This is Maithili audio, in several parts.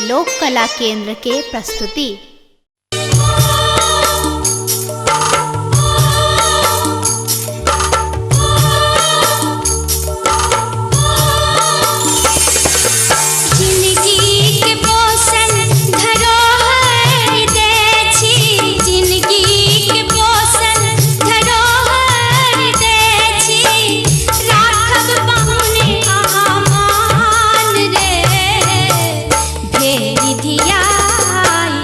लोक कला केंद्र के प्रस्तुति। जिंदगी के पोषण धरोहर दै छी, जिंदगी के पोषण धरोहर दै छी, राखब पाहुने अहाँ मान रे, भेली धियाई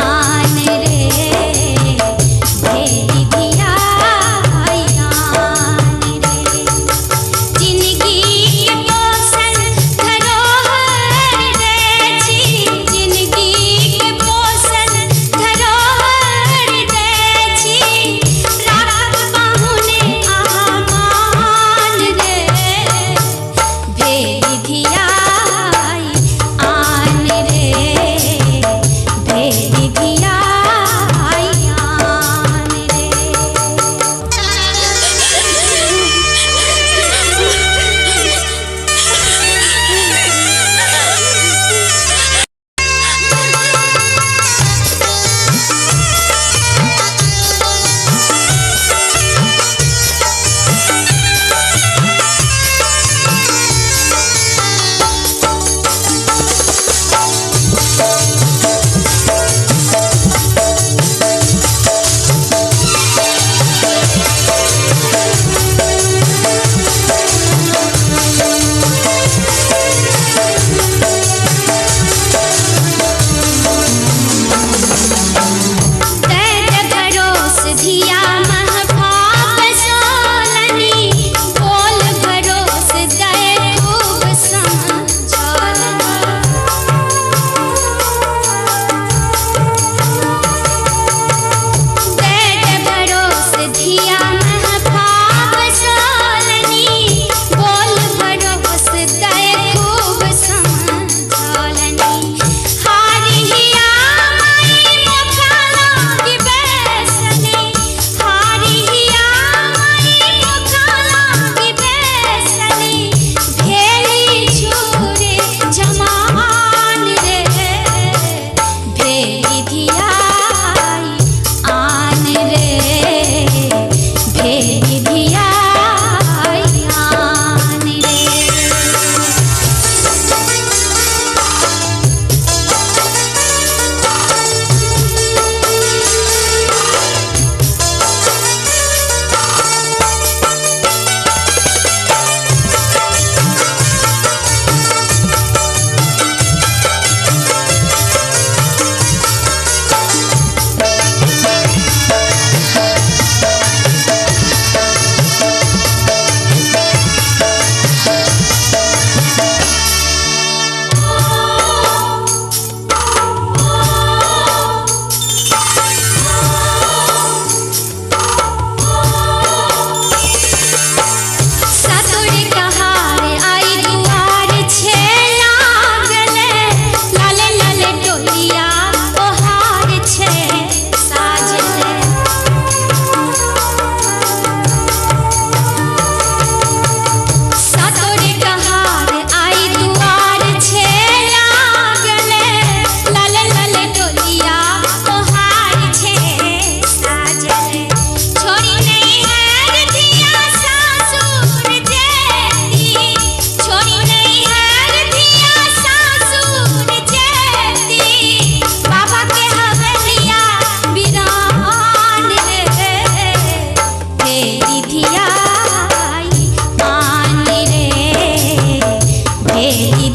आन रे, भेली धियाई आन रे। जिंदगी के पोषण धरोहर दै छी, जिंदगी के पोषण धरोहर दै छी, राखब पाहुने अहाँ मान रे, भेली धियाई आन रे, भेली धियाई आन रे। दैत भरोस धिया महफाप सोलनी, बोल भरोस दै खूब समझौलनी। दैत भरोस धिया महफाप सोलनी, बोल भरोस दै खूब समझौलनी। हारी हिया माई मोखा लागी बैसनी, हारी हिया माई मोखा लागी बैसनी, भेली छुरे जमान रे, भेली धियाई आन रे, भेली धियाई आन रे। सतुर कहार आई दुआर छे लागले, लाल लाल डोलिया ओहार छे साजले। सतुर कहार आई दुआर छे लागले, लाल लाल डोलिया ओहार छे साजले। छोड़ी नहीं है धिया सासुर जेती, छोड़ी नहीं है धिया सासुर जेती, बाबा के हवेलिया बिरान रे, भेली धियाई आन रे, भेली